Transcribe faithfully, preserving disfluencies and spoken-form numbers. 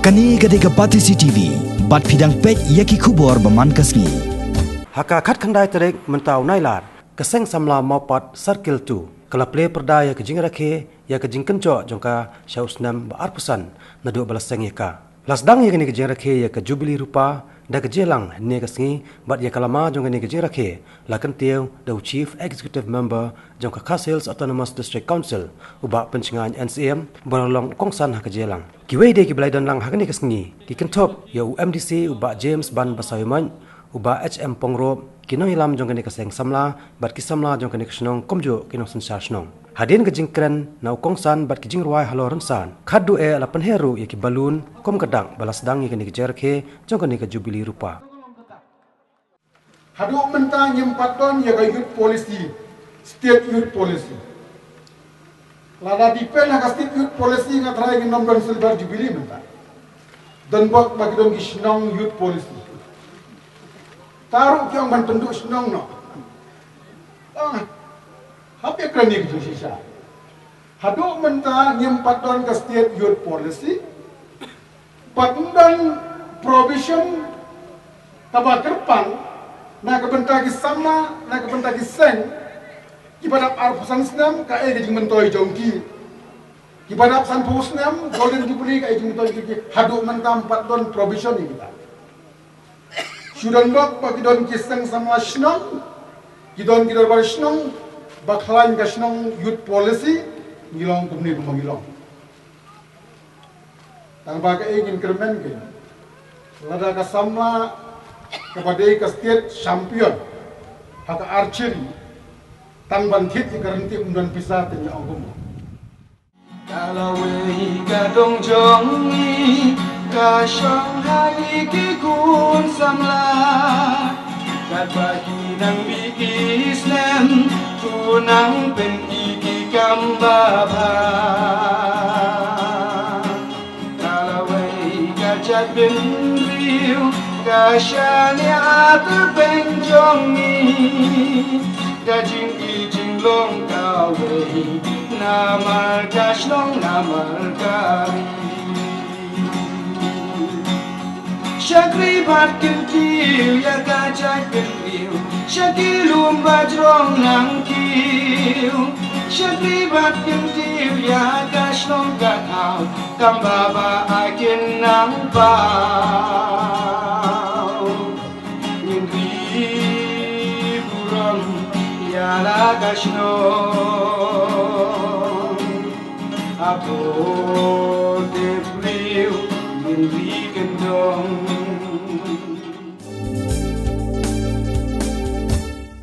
Kane ka dei ka Batesi T V, bad phi dang peit ïa ki khubor ba man ka sngi. Ha ka khatkhyndai tarik mynta u Nailar, ka Seng Samla Mawpat Circle two ka la plie pyrda ïa ka jingrakhe ïa ka jingkynjoh jong ka sha u snem ba arphew san naduh ba la seng ïa ka. La sdang ïa kane ka jingrakhe ïa ka Jubili Rupa da ka jingïalang hynne ka sngi, bad ïa ka lama jong kane ka jingrakhe la kyntiew da u Chief Executive Member jong ka Khasi Hills Autonomous District Council, u Bah Pynshngaiñ N C M, ba la long u kongsan ha ka jingïalang. Kiwei de kiba la don lang ha kane ka sngi ki kynthup ïa u M D C, u Bah James Ban Basaiawmoit, u Bah H M Pyngrope, ki nongïalam jong kane ka seng samla bad ki samla jong kane ka shnong, kumjuh ki nongsynshar shnong. Hadien ka jingkren na u kongsan bad ki jingrwai halor rynsan, khatduh eh la pynher ruh ïa ki balloon kum ka dak ba la sdang ïa kane ka jingrakhe jong kane ka Jubili Rupa. Haduh mynta ngim pat don ïa ka Youth Policy, State Youth Policy. Lada depend ha ka State Youth Policy nga tharai ngin ym don Silver Jubilee mynta. Donbok ba ki don ki shnong Youth Policy. Te ruh ki ong ban pynduh shnong noh. Tang, hap ïakren ïa ki jingshisha. Haduh mynta ngim pat don ka State Youth Policy. Pat ym don provision kaba kyrpang na ka bynta ki samla, na ka bynta ki seng kiba dap arphew san snem, kaei ka jingmyntoi jong ki. Kiba dap sanphew snem, Golden Jubilee, kaei ka jingmyntoi jong ki. Haduh mynta ym pat don provision ïa kita. Shu donbok ba ki don ki seng samla shnong, ki don ki dorbar shnong, ba khlaiñ ka shnong Youth Policy, ngi long kumne kumba ngi long. Tang ba kaei ngin kyrmen kein, lada ka samla kaba dei ka state champion ha ka archery, tang ban thied ïa ka ryntih ym don pisa, te ngi ong kumno? Ka lawei ka dong jong ngi, ka shong ha ngi ki khun samla. Katba ki nang mih ki snem, to nang pynmih ki kam babha. Ka lawei ka jaitbynriew, ka shaniah tyrpeng jong ngi. Ka jingkit jinglong kawei, namar ka shnong namar ka ri. Shakri bad kyntiew ïa ka jaitbynriew, sha ki lum bajrong nangkiew. Shakri bad kyntiew ïa ka shnong ka thaw, kam babha ai kin nang paw. Ngin ri burom ïa la ka shnong. Hapoh te briew ngin ri kyndong.